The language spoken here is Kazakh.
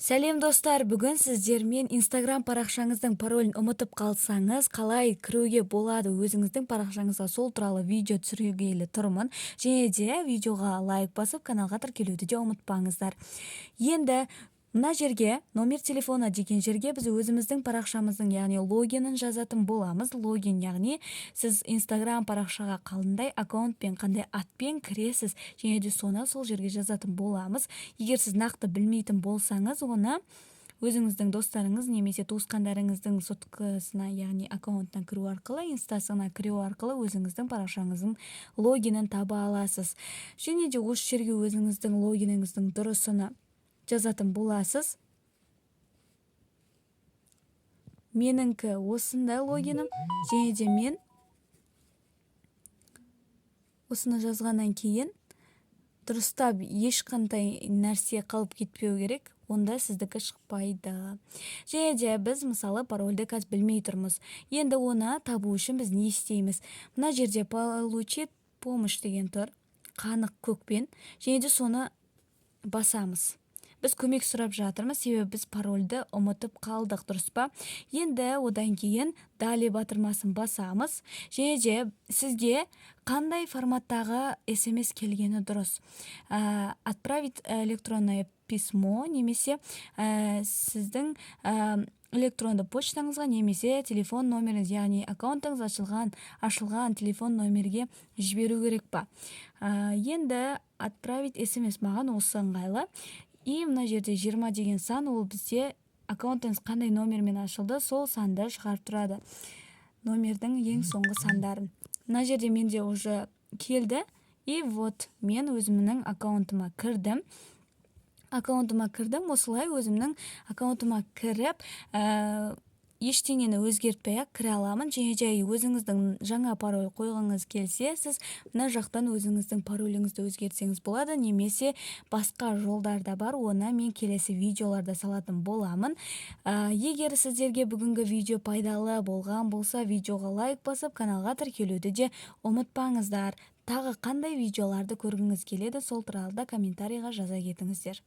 Сәлем, достар! Бүгін сіздермен Инстаграм парақшаңыздың паролін ұмытып қалсаңыз, қалай кіруге болады өзіңіздің парақшаңызға, сол туралы видео түсіргелі тұрмын. Және де видеоға лайк басып, каналға тіркелуді де ұмытпаңыздар. Енді мына жерге, «Номер телефона» деген жерге біз өзіміздің парақшамыздың, яғни логинін жазатын боламыз. Логин, яғни сіз Инстаграм парақшаға қандай аккаунтпен, қандай атпен кіресіз және де соны сол жерге жазатын боламыз. Егер сіз нақты білмейтін болсаңыз, оны өзіңіздің достарыңыз немесе туысқандарыңыздың соткасына, яғни аккаунтына кіру арқылы, инстасына кіру арқылы өзіңіздің парақшаңыздың логинін таба аласыз. Және де осы жерге өзіңіздің логиніңіздің дұрысыны жазатын боласыз. Меніңкі осындай логинім. Және де мен осыны жазғаннан кейін дұрыстап, ешқандай нәрсе қалып кетпеу керек, онда сіздікі шықпайды. Және де біз, мысалы, парольді қазір білмей тұрмыз. Енді оны табу үшін біз не істейміз? Мына жерде «Получить помощь» деген тұр қанық көкпен және де соны басамыз. Біз көмек сұрап жатырмыз, себебі біз парольді ұмытып қалдық, дұрыс па? Енді одан кейін «Далее» батырмасын басамыз. Және де сізге қандай форматтағы СМС келгені дұрыс, «Отправить электронное письмо» немесе сіздің электронды почтаңызға немесе телефон номеріңіз, яғни аккаунтыңыз ашылған телефон номерге жіберу керек па? Енді «Отправить СМС» маған осы ыңғайлы. И мына жерде 20 деген сан, ол бізде аккаунтыңыз қандай номермен ашылды, сол санды шығарып тұрады, номердің ең соңғы сандарын. Мына жерде менде уже келді. И вот мен өзімнің аккаунтыма кірдім. Аккаунтыма кірдім. Осылай өзімнің аккаунтыма кіріп, ештеңені өзгертпей ақ кіре аламын. Және де өзіңіздің жаңа пароль қойғыңыз келсе, сіз мына жақтан өзіңіздің пароліңізді өзгертсеңіз болады немесе басқа жолдар да бар, оны мен келесі видеоларда салатын боламын. Егер сіздерге бүгінгі видео пайдалы болған болса, видеоға лайк басып, каналға тіркелуді де ұмытпаңыздар. Тағы қандай видеоларды көргіңіз келеді, сол туралы да комментарийға жаза кетіңіздер.